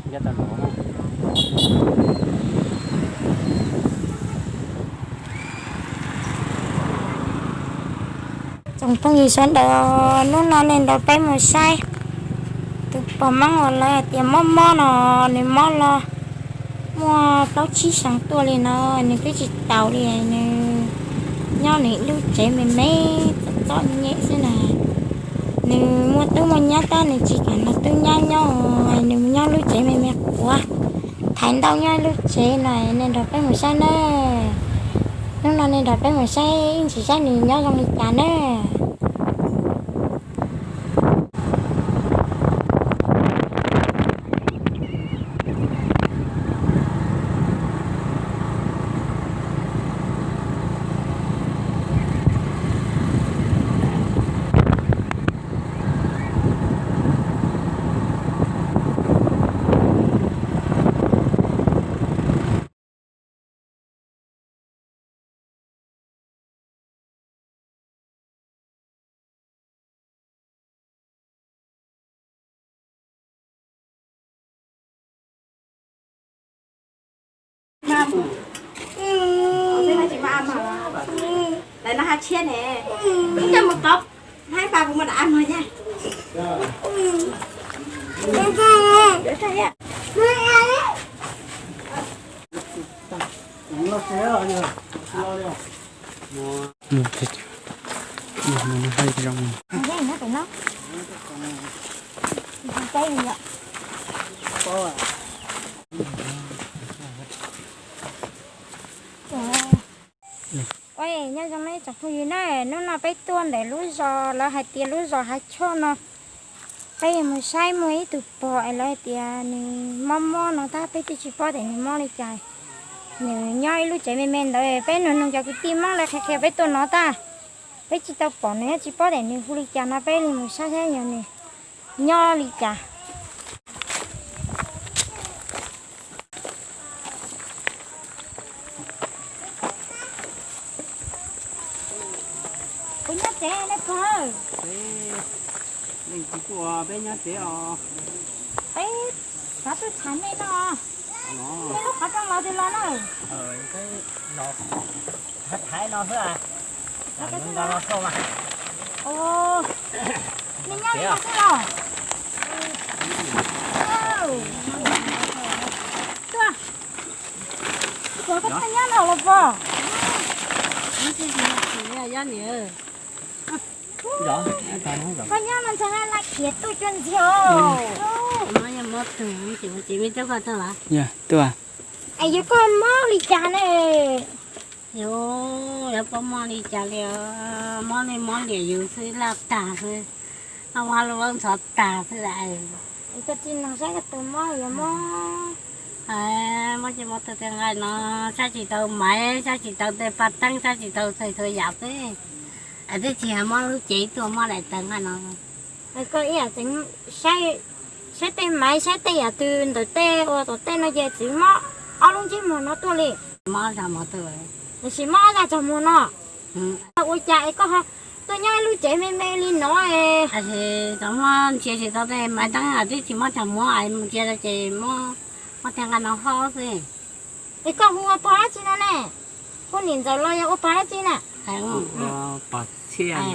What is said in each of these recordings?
Tsoom phooj ywg sawv daws, hnub no nej nrog peb mus saib tus pog Hmoob uas lawv hais tias mob mob no, nws mob los muaj plaub tsib xyoos tuaj li no, nws twb tsis taus li, nws nyob nws lub tsev me me txom txom nyem xwb na. Nws muaj tub muaj nyab tab nws tsis kam nrog tub nyab nyob, nws nyob lub tsev me me quav, thaiv ntau nyob lub tsev no, nej nrog peb mus saib nawb. Hnub no nej nrog peb mus saib ib ntsis saib nws nyob zoo li cas nawb. Nyob zoo nej tsoom phooj ywg na, hnub no peb tuaj ntawm lub zos lawv hais tias lub zos Hav Choj no. Peb yuav mus saib muaj ib tug pog es lawv hais tias nws mob mob no tab peb twb tsis paub tias nws mob li cas. Nws nyob ib lub tsev me me ntawd, peb nug nug cov kwv tij Hmoob lawv qhia qhia peb tuaj no tab, peb tsis tau pom nws, tsis paub tias nws hu li cas no, peb li mus saib saib yog nws nyob li cas. Kuv nyob tsev nej pog. Leej twg tuaj? Peb nyob tsev os. Peb xav tuaj tham nej no. Nej lub qhov rooj los twg los na? Thaiv no xwb. Nej nyob li no xwb los? Tuaj, koj tuaj nyob no los pog? Koj nyob no ntshai laj khiav tuaj cuag ntxiag. Tuaj, es yog koj mob li cas ne? Yus, yus pob mob li cas li os, mob li mob liam yus xwb, laj tag xwb, laj ua lub ntxhov tag xwb. Koj tsis nug saib koj tus mob yog mob, mob tsis mob tus tej nqaij no, saib tsis tau maiv, saib tsis tau tej paj teeb, saib tsis tau txhua yam xwb. Twb tsis hais mob lub cev tuaj, mob daim tawv nqaij no. Koj ib yam tseem saib tej maiv, saib tej yam twg ntawm tej ua tom tej no ces txwv mob ob lub ntsej muag no tuaj li. Mob zaj muag tuaj, tiam sis mob ob zaj tsaug muag no. Ua cas es koj ho tuaj nyob ib lub tsev me me li no es? Tsis tau mob, ntsia tsis tau tej maiv teeb, twb tsis mob tsaug muag, mus ntsia ces mob tej nqaij no ho xwb. Es koj hu ua pog dab tsi no ne? Hu niam ntxawm los yog ua pog dab tsi na? Pog Txhiaj.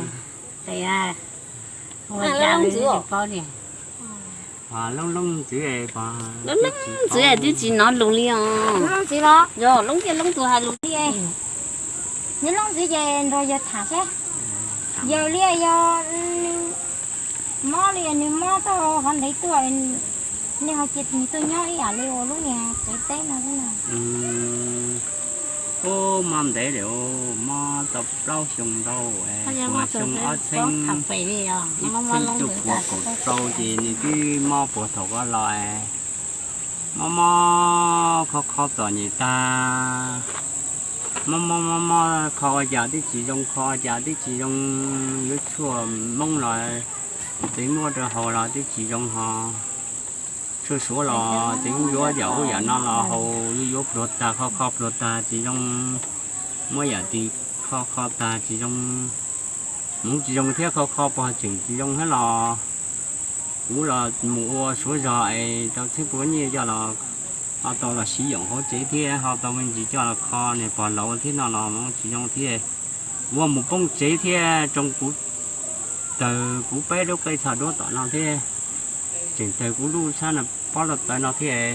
Loob ntxwv, loob ntxwv twb tsis hnov lus li os. Loob ntxwv los? Yog, loob tiaj loob tus hais lus li. Nws loob ntxwv ces nrog yawg tham seb, yawg li yog nws mob li, nws mob tau hov ntev tuaj, nej ho cia nws tuaj nyob ib yam li ua lub niag tsev teb no xwb na. Ub, mob ntev lawm, mob tau plaub xyoo ntau, xyoo ob txhiab ib txhiab cuaj puas kaum rau ces nws twb mob puag thaum ko los. Mob mob kho kho txom nyem tag, mob mob mob mob kho ua cas twb tsis zoo, kho ua cas twb tsis zoo. Yuav tshuaj Hmoob los tseem muaj rau haus los twb tsis zoo ho, tshuaj Suav los tseem yuav yam ub yam no los haus, yuav yuav pluag tag, kho kho pluag tag tsis zoo, muab yam twg kho kho tag tsis zoo, hmoov tsis zoo thiab, kho kho pog tseem tsis zoo thiab los. Kuv los mus ua suav zog es tau txheeb puav nyiaj coj los ho tau los siv yoom hauv tsev thiab ho tau me ntsis coj los kho niag pog laus thiab no los tsis zoo thiab. Ua mus poob tsev thiab tsoo kuv tawg kuv peb lub qe txha duab tom no thiab, tseem tawg kuv lub sab no pob lauj taws no thiab.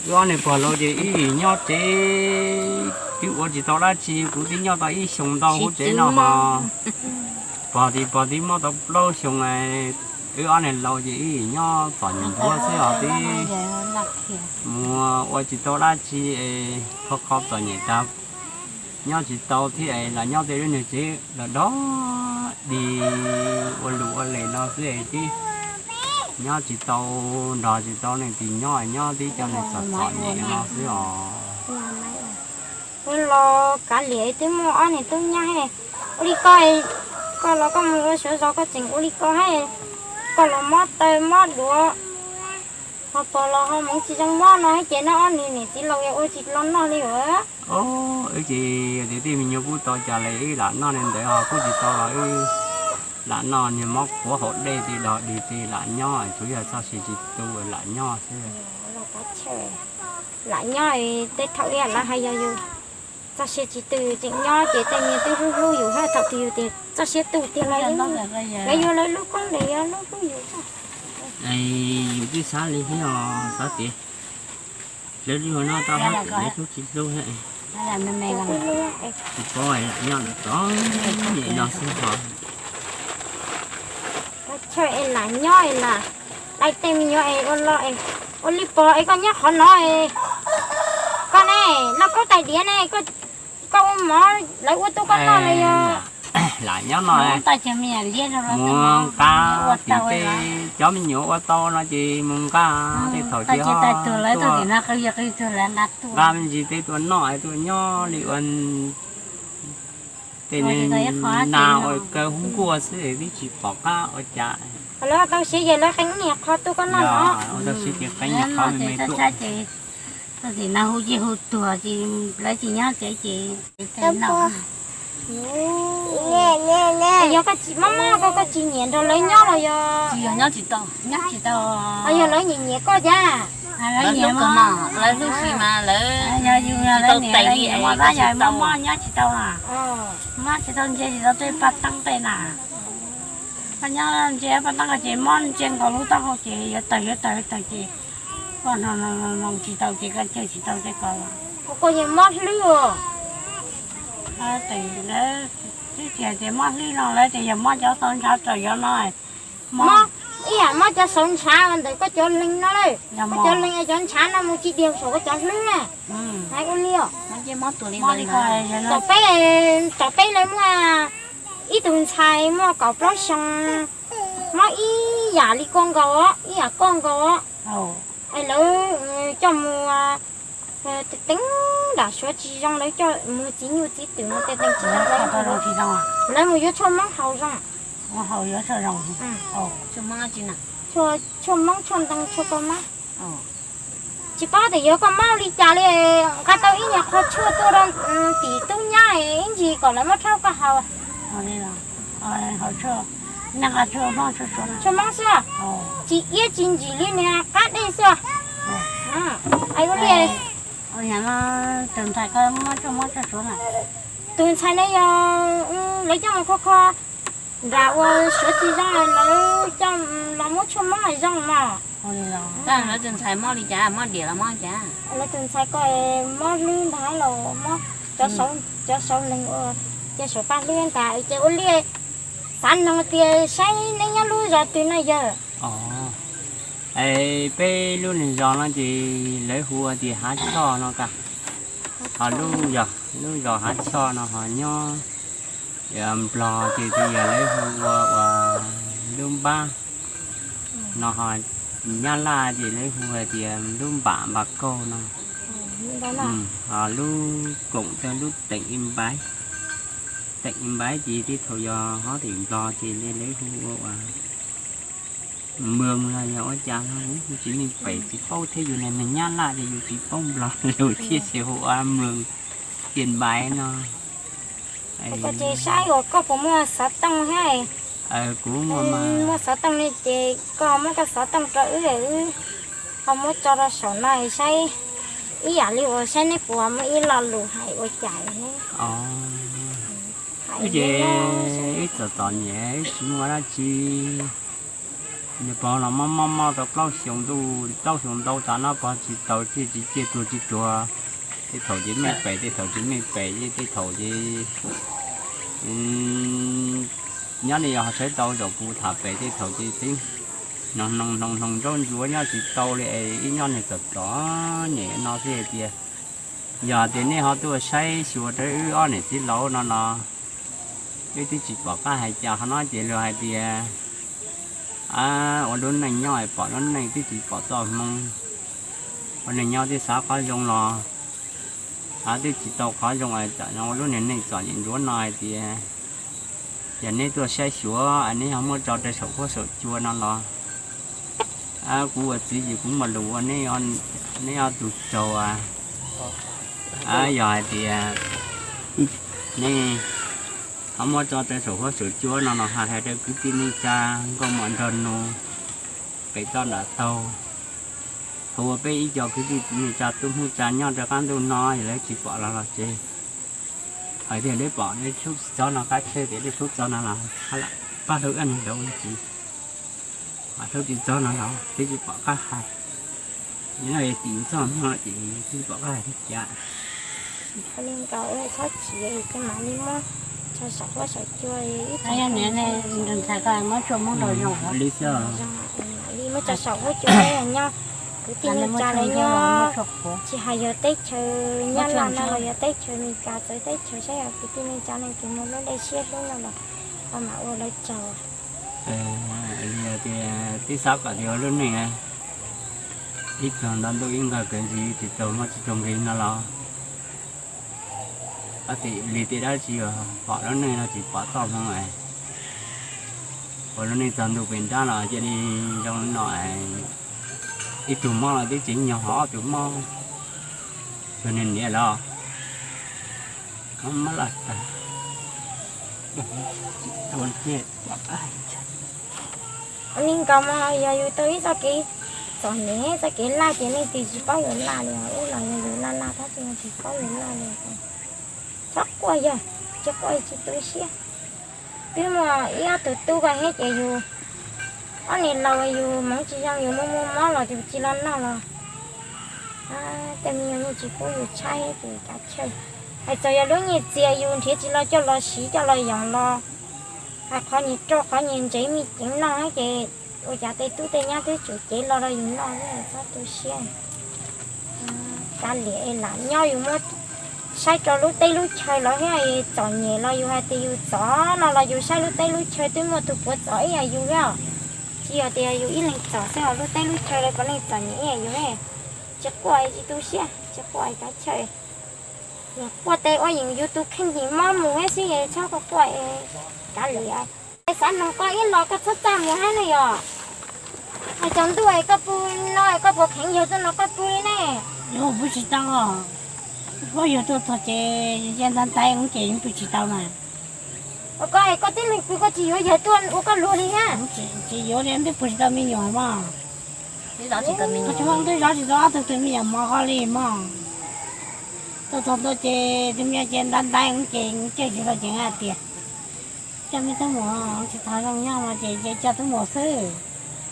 Wb ob niag pog laus ces ib nyob tsev twb ua tsis tau dab tsi, kuv twb nyob tau ib xyoo ntau hauv tsev no ho pog tij pog tij mob tau plaub xyoo, wb ob niag laus ces ib nyob txom nyem ntuav xwb os tib, mus ua tsis tau dab tsi, kho kho txom nyem tag, nyob tsis tau thiab los nyob tej lub niag tsev los dog dig ua lus ua les no xwb tib, nyob tsis tau, nrog tsis tau leej twg nyob, nyob tib cov neeg txom txom nyem no xwb os. Wb los kav liam twb muaj ob niag tub nyab, ua li koj, koj los koj mus ua suav zos koj tseem ua li koj thiab, koj los mob taw mob duav, ho pog los ho meej tsis zoo mob no thiab ces neb ob niag niam txiv laus yuav ua tsis los noj li lawm. Wb ces tias tej me nyuam pub tau cas los wb lam noj li ntawd, ho pub tsis tau los wb lam noj niag mob qhuav haus dej tej dog dig tej lam nyob, tsuas yog txoj sia tsis tu lam nyob xwb. Lam nyob tej thaum ib yam lawv hais yog yus txoj sia tsis tu yus tseem nyob ces tej me nyuam twb hlub hlub yus thiab, thaum twg yus tias txoj sia tu tiag los lawv yuav lawv lub koob ntes yuav hlub hlub yus. Yus twb xav li thiab os, xav tias lawv li no tau hab, lawv hlub tsis hlub, tsis paub lam nyob lam tod, no xwb hos. Chaw es lam nyob es lam dai tej me nyuam es ua los es ua li pog es koj nyob qhov no es koj ne, noj khaub tais diav ne, koj ua mov lawv ua tuaj koj noj los yog? Lam nyob no, mus nqa tim tej cov me nyuam ua tau no ces mus nqa, tej thaum ces ho nqa me ntsis tej tuaj noj tuaj nyob li ua tej nas ua kaw hub nkuaj xwb twb tsis pom qab ua cas. Lawv tau siv ces lawv qee niag qho tuaj koj noj no. Tau siv ces qee niag qho me me tuaj. Txog tim no hu ces hu tuag ces lawv tsis nyob tsev ces yog koj tsis mob mob koj, koj tsis nyiam nrog lawv nyob los yog? Tsis yog, nyob tsis tau, nyob tsis tau. Yog lawv nyiam nyiam koj cas? Lawv hlub kawg mas, lawv hlub si mas lawv yog yus yog lawv niam lawv nyiam mos dab yog mob mob nyob tsis tau. Mob tsis tau ntsia tsis tau tej paj teeb tej na. Koj nyob ntsia paj teeb ko ces mob ntsia nkaus lub taub hau ces yuav tawg yuav tawg yuav tawg ces koj mloog tsis tau ces koj caw tsis tau tej ko los. Koj yog mob hlwb os. Twb tsis hais tias mob hlwb no lawv tias yog mob cov tau ntshav raws yov no. Mob ib yam mob cov sauv ntshav ntawm koj cov leeg no lawm, koj cov leeg es cov ntshav no mus tsis diag saum koj cov hlwb na. Hais ua li os. Tom peb, tom peb lawv muaj ib tug ntxhais muaj kaum plaub xyoo, mob ib yam li koj nkaus, ib yam koj nkaus. Es lawv coj mus teev nram Suav tsis zoo, lawv coj mus txiv nyuj txiv twm no tej teev tsis zoo, lawv mus yuav tshuaj Hmoob haus zoo. Tshuaj Hmoob, tshuaj ntoo, tshuaj kua mab. Tsis paub tias yuav koj mob li cas li, nqa tau ib nyuag qho tshuaj tuaj rau tim tub nyab ib ntsis kom lawv muab rhaub koj haus. Tshuaj Hmoob xwb, tsis iab tsis ntsim li niag qab dej xwb. Ua li, tus ntxhais ko muab tshuaj Hmoob tshuaj Suav na. Tus ntxhais no yog lawv coj mus kho kho nram ua Suav tsis zoo, lawv coj los muab tshuaj Hmoob zoo mas. Lawv tus ntxhais mob li cas, mob diam los mob cas? Lawv tus ntxhais ko mob hlwb ntag los mob cov sauv leeg ua cia saum paj hlwb ntag ces ua li xav noog tias saib neb nyob lub zos twg no yawg? Es peb lub niag zos no ces lawv hu ua tias Hav Choj no ka. Ho lub, lub zos Hav Choj no ho nyob Nplog ces twb yog lawv hu ua, ua lub npab no, ho Nyab Laj ces lawv hu hais tias lub npam npa kaug no. Ho lub koom rau lub teem i npaiv, teem i npaiv ces tej thaum yog ho tim Nplog ces lawv hu ua, ua Moos los yog ua cas no, tsis meej pem tsis paub thiab, yus niag neeg Nyab Laj ces yus tsis paub Nplog lus thiab ces hu ua Moos, Tiaj Npaiv no. Ces saib uas koj puas muaj xov tooj thiab, Kuv muaj xov tooj ne ces koj muab koj xov tooj rau wb, wb ho muab tso rau saum no saib, ib yam li uas saib neb puas muaj ib lo lus hais ua cas ne. Ces wb txom txom nyem wb tsis muaj dab tsi. Nws pog los mob mob mob tau plaub xyoo ntuj plaub xyoo ntau tas no pog tsis tau ciaj tsis ciaj tuag tsis tuag. Tej thaum ces meej pem tej thaum tsis meej pem, tej thaum ces nyob li yog ho tshaib tau zaum kuv tham pem tej thaum ces tib hnoos hnoos hnoos hnoos nraub ntsuav nyob tsis tau li es ib nyob niag txom txom nyem no xwb hais tias, yog tias nej ho tuaj saib xyuas rau wb ob niam txiv laus no no, wb twb tsis pom qab hais cas qhov no ces luag hais tias ua lub neej nyob pom lub neej twb tsis pom txoj hmoo, ua neej nyob twb xav qhov zoo los twb tsis tau qhov zoo, ua lub niag neej txom nyem ntsuav no hais tias, yog neb tuaj saib xyuas neb ho muab tso rau saum huab saum cua no los kuv ua txiv ces kuv muaj lus ua neb ob tug tsaug. Yog hais tias neb ho muab tso rau saum huab saum cua no los hais rau kwv tij neej tsa nkauj muam nraug nus pem toj nram taug, hu ua peb ib co kwv tij neej tsa tub hmoob tsa nyob rau qab ntuj no yog lawv tsis pom los los tsev, hais tias lawv pom lawv hlub tsis txog no qab tsawg tias lawv hlub txog no los pab hlub ib niag nraud tsis, hlub tsis txog no los twb tsis pom qab hais. Tim txoj hmoo ces twb tsis pom qab hais li cas. Li nkaus txhob chim, ces mam li muab tso saum huab saum cua ib, ntxhais ko muab tshuaj muab nrau zoo li xwb, mam li muab tso saum huab cua nyob. Kwv tij neej tsa lawv nyob, tsis hais yog teb chaws Nyab Laj no los yog teb chaws Amelikas txawv teb chaws saib yog kwv tij neej tsa leej twg muaj lub dej siab hlub no los ho mam ua lawv tsaug. Tias twb xav kom tias ua lub neej ib tug nto ntuj ib nqag kawg ntsis tsis tau muaj tsis tau nqi no los li tias dab tsi pom lub neej no tsis pom txoj hmoo, ua lub neej txog ntuj pem nrab los cia li zoo no, ib tug mob los twb tsis nyog ho ob tug mob, tus niag niam los mob laj tag. Li nkaus mas yog yus tau ib txoj kev txom nyem txoj kev laj ces leej twg tsis paub yus laj li, wb los yog yus laj laj tab sis tsis paub yus laj li. Txhob quaj yog, tsis quaj tsis tu siab. Twb muaj ib ob tug tub ko thiab ces yus ob niag laus yus hmoov tsis zoo yus muaj muaj mob los yus tsis los noj los tej me nyuam yeej tsis pub yus tshaib ces kav tsij. Hais txog yog lub nyiaj txiag yus nrhiav tsis los coj los siv coj los yoos los, hais qhov nyias rau qhov nyias ntsev me ceev noj ces ua cas tej tub tej nyab twb tsum cev los rau yus noj, txhob tu siab. Kav liam es lam nyob yus muab saib rau lub teb lub chaw los thiab, txom nyem los yus hais tias yus txom no los yus saib lub teb lub chaw twb muaj tus puav txom ib yam yus thiab. Tsis yog tias yus ib leeg txom xwb, lub teb lub chaw lawv puav leej txom nyem ib yam yus. Tsis quaj tsis tu siab, tsis quaj kav tsij. Yog quaj tes ua yeem yus tus kheej yeem mob mus xwb, txhob quaj quaj, kav liam. Xav noog koj ib los koj txhob txaj muag hab ne yom. Hais tsaus ntuj koj pw no koj puas kheev yawg tuaj no koj pw li ne? Yus pw tsis tau, koj yawg tuaj txog ces nce ntav ntaiv ces yeej pw tsis tau na. Koj, koj tib leeg pw koj tsis yuav yawg tuaj ua koj luag li thiab? Tsis yuav li, twb pw tsis tau me nyuam mog. Tsis muaj, twb zov tsis tau ob tug tus me nyuam mos ko li mog. Tuaj txog ntua ces tus me nyuam ces ntav ntaiv ces caij tsis tau ces hais tias coj me tub mus tsis tau zoo nyob no ces coj tub mus xwb.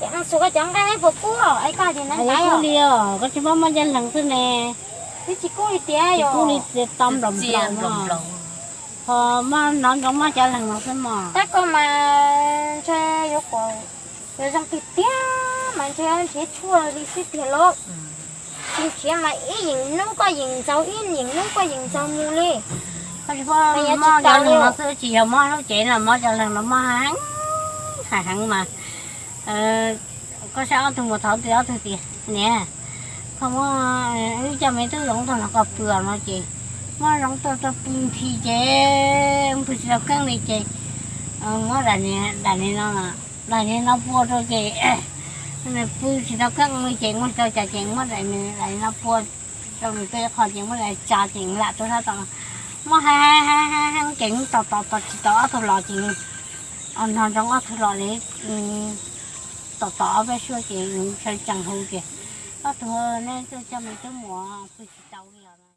Ces koj cov nqaij puas kub es koj tias ntav ntaiv li os, koj tsis muab muab ncaj lees xwb ne. Twb tsis kub li tiag, kub li tau nplaum nplaum no. Ho muab hnov ntsoov muab cov lees no xwb mog. Tab koj mas ntshe yuav kom yuav zoo tiag tiag mas ntshe nrhiav tshuaj li xwb tiag lauj. Tsis nrhiav mas ib yeem hnub koj yeem ntxaug, ib yeem hnub koj yeem ntxaug mus li. Koj tsis muab cov lees no xwb, tsis yog muab lub cev no, muab cov lees no muab heev, hais heev mas koj saib ob tug mus thaum twg ob tug tias niam, koj muab wb coj me tub zoov tuaj nrog koj pw no ces muab zoov tuaj rau pw nthi ces pw tsis tau keeb li ces muab daim niag no, daim niag no pua rau ces pw tsis tau keeb li ces muab tsis tau cas ces muab daim niag no pua rau nws tej qho ces muab daim tsa ces lam rau sab tod no. Muab heev heev heev ces tos tos tos tsis tau ob tug los ces Hnov ntsoov ob tug los li, tom tom ob peb suab ces nws tseem hu tias, ob tug, neb tuaj coj me tub mus pw tsis tau li os.